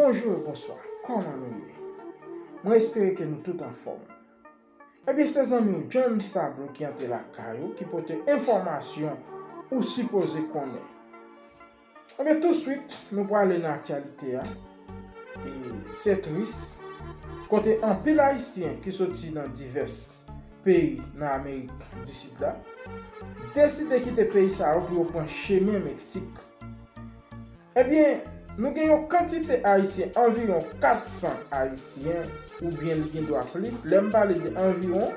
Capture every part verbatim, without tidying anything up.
Bonjou e bonswa, kòman nou ye? Mwen espere ke nou tout anfòm. Ebyen, se zanmi w James Pablo ki antre lakay ou, ki pote enfòmasyon ou sipoze konnen. Ebyen, touswit, nou prale nan aktyalite a. E se tris, kote anpil Ayisyen ki soti nan divès peyi nan Amerik di Sid la deside kite peyi sa yo pou yo pran chemen Meksik. Ebyen, nou gen yon kantite Ayisyen, anviwon kat san Ayisyen, oubyen li gen dwa plis. Lè m pale de anviwon,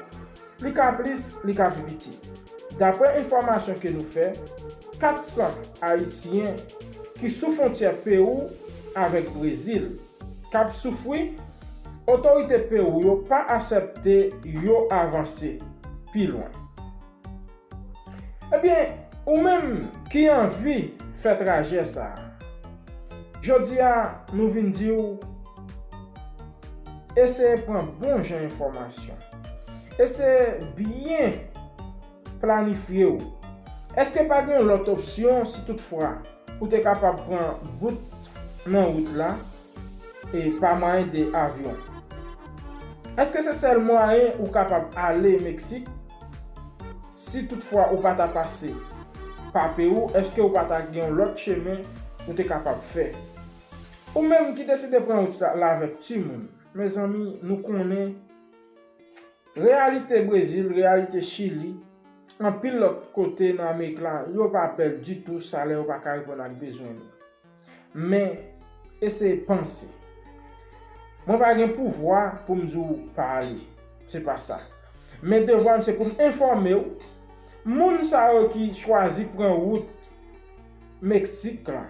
li ka plis, li ka pi piti. Daprè enfòmasyon ke nou fè, kat san Ayisyen ki sou fwontyè Pewou avèk Brezil k ap soufri, otorite Pewou yo pa aksepte yo avanse pi lwen. Ebyen, ou menm ki anvi fè trajè sa a, jodi a nou vin di w, eseye pran bon jan enfòmasyon. Eseye byen planifye w. Èske pa gen lòt opsyon si toutfwa ou te kapab pran bout nan wout la e pa mwayen de avyon? Èske se sèl mwayen ou kapab ale Meksik? Si toutfwa ou pa ta pase pa Pewou, èske ou pa ta gen yon lòt chemen ou te kapab fè? Ou menm ki deside pran wout sa la avèk timoun, mezanmi, nou konnen reyalite Brezil, reyalite Chili, anpil lòt kote nan Amerik la, yo pa bèl ditou, salè yo pa ka reponn ak bezwen nou. Men, eseye panse. Mwen pa gen pouvwa pou m di w pa ale. Se pa sa. Men devwa m se pou m enfòme w. Moun sa yo ki chwazi pran wout Meksik la,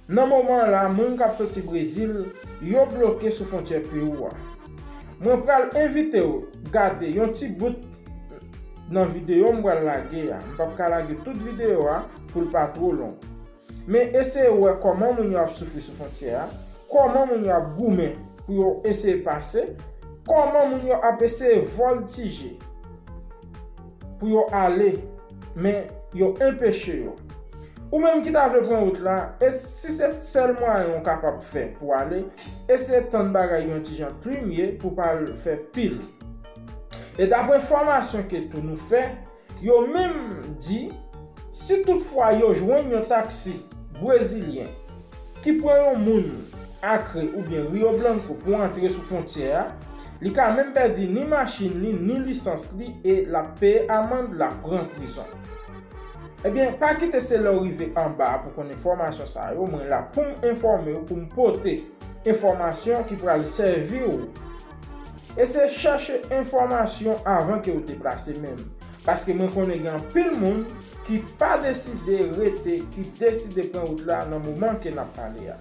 nan moman la, moun k ap soti Brezil, yo bloke sou fwontyè Pewou a. Mwen pral envite w gade yon ti bout nan videyo m pral lage a. M p ap ka lage tout videyo a pou l pa twò long. Men eseye wè kòman moun yo ap soufri sou fwontyè a, kòman moun yo ap goumen pou yo eseye pase, kòman moun yo ap eseye vòltije pou yo ale, men yo enpeche yo. Ou menm ki ta vle pran wout la, e si se sèl mwayen w kapab fè pou ale, eseye tann bagay yo yon ti jan pli mye pou pa al fè pil. E daprè enfòmasyon ke tou nou fè, yo menm di, si toutfwa yo jwenn yon taksi brezilyen ki pran yon moun Acre oubyen Rio Blanco pou antre sou fwontyè a, li ka menm pèdi ni machin li, ni lisans li, e l ap peye amann, l ap pran prizon. Ebyen, pa kite se lè w rive anba a pou konn enfòmasyon sa yo. Mwen la pou m enfòme w, pou m pote enfòmasyon ki pral sèvi w. Eseye chèche enfòmasyon avan ke w deplase menm. Paske mwen konnen gen anpil moun ki pa deside rete, ki deside pran wout la nan moman ke n ap pale a.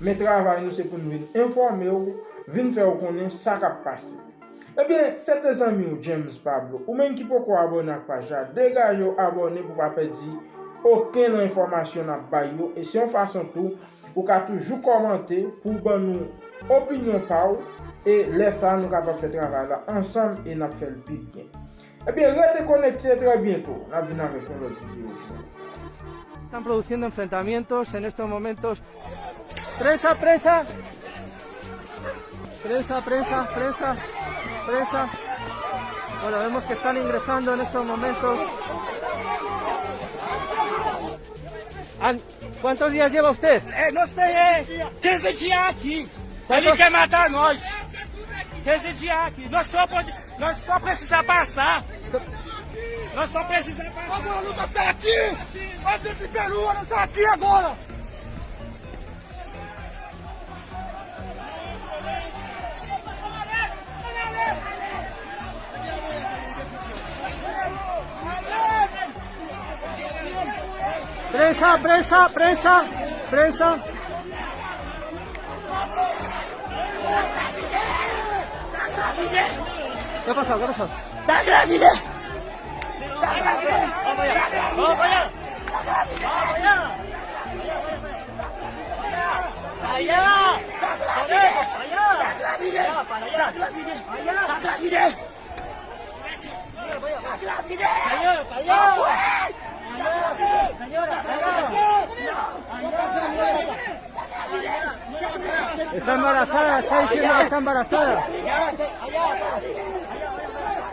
Men travay nou se pou n vin enfòme w, vin fè w konnen sa k ap pase. Ebyen, se te zanmi w James Pablo. Ou menm ki poko abòne ak paj la, degaje w abòne pou w pa pèdi okenn nan enfòmasyon n ap bay yo. E se yon fason tou, ou ka toujou kòmante pou w ban nou opinyon pa w. E lè sa a, nou kapab fè travay la ansanm e n ap fè l pi byen. Ebyen, rete konekte, trè byento n ap vin avèk yon lòt videyo pou nou. Están produciendo enfrentamientos en estos momentos. Prensa, prensa. Prensa, prensa, prensa, prensa. Bueno, vemos que están ingresando en estos momentos. An- ¿Cuántos días lleva usted? Eh, no sé, eh, quince días aquí. Él quiere matarnos. Quince días aquí. Nós só pode, nós só precisa passar. Nós só precisa passar. Agora não tá aqui. Antes de Peru, não tá aqui agora. Prensa, prensa, prensa, prensa. ¿Qué ha pasado? ¿Qué ha pasado? Está grávida. Está grávida. Vamos allá. Vamos allá. Está grávida. Vamos allá. Allá. Allá. Allá. Allá, para allá. Allá. Señora, para allá. Señora, para allá. Allá. Está embarazada, está diciendo que está embarazada.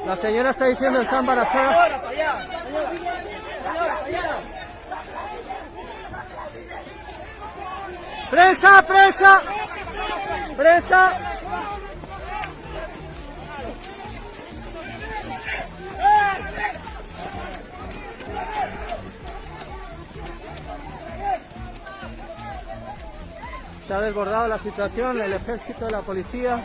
La señora está diciendo que está embarazada. Prensa, prensa, prensa. Se ha desbordado la situación, el ejército, la policía.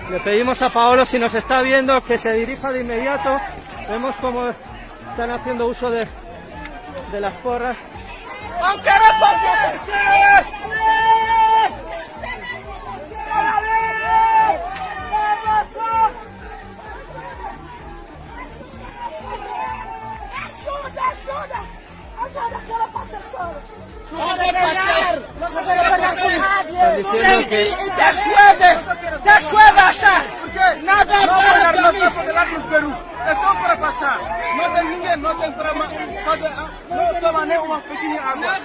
Le pedimos a Paolo, si nos está viendo, que se dirija de inmediato. Vemos cómo están haciendo uso de, de las porras. Están diciendo que... Te llueve, te llueve hasta nada. No puedo dar más tiempo de hablar con Perú. Esto para pasar. No te nieguen, no te entrama. No te manejo más pequeña agua.